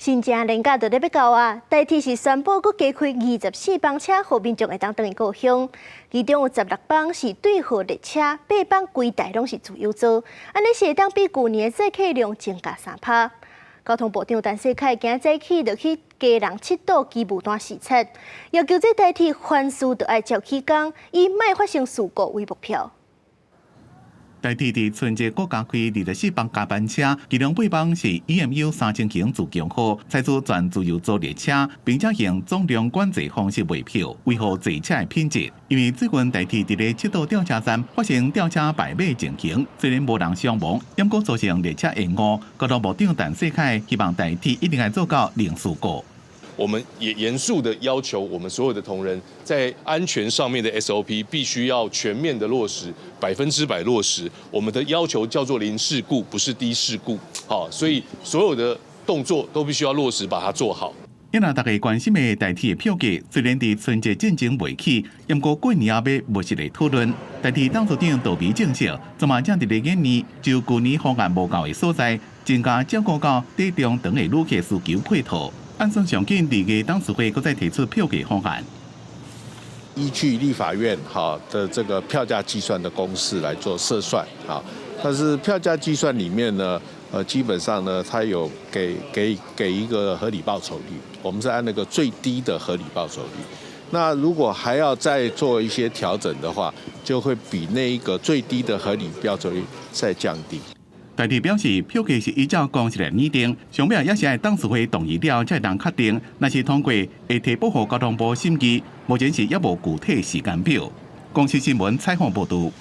新正連假就咧欲到啊！台鐵是宣布閣加開24班車，予民眾會當轉去故鄉。其中有16班是對號列車，8班規台攏是自由座。按呢是會當比舊年的載客量增加3趴。交通部長陳世凱今早起就去基隆七堵機務段視察，要求這台鐵凡事都愛照起工，以莫發生事故為目標。台鐵佇春節閣加開24班加班車，其中8班是 EMU 3000型自強號，採取全自由座列車，並且用總量管制方式賣票，維護坐車的品質。因為最近台鐵佇咧七堵吊車站發生吊車敗馬情形，雖然無人傷亡，毋過造成列車延誤。交通部長陳世凱希望台鐵一定愛做到零事故。我們也嚴肅的要求我們所有的同仁，在安全上面的 SOP 必須要全面的落實，100%落實。我們的要求叫做零事故，不是低事故。好，所以所有的動作都必須要落實，把它做好。因為大家關心的台鐵的票價，雖然佇春節進前未起，毋過過年後欲密實的討論。台鐵董事長杜美證實，這馬正佇咧研擬，就舊年方案無夠的所在，增加照顧到短中長的旅客需求配套。按算上緊二月董事會閣再提出票價方案。依據立法院哈的這個票價計算的公式來做設算啊，但是票價計算裡面呢，基本上呢，它有給一個合理報酬率，我們是按那個最低的合理報酬率。那如果還要再做一些調整的話，就會比那一個最低的合理報酬率再降低。台鐵表示，票價是依照公式來擬定，上尾也是愛董事會同意了才會當確定。若是通過，會提報予交通部審議，目前是猶無具體時間表。公視新聞採訪報導。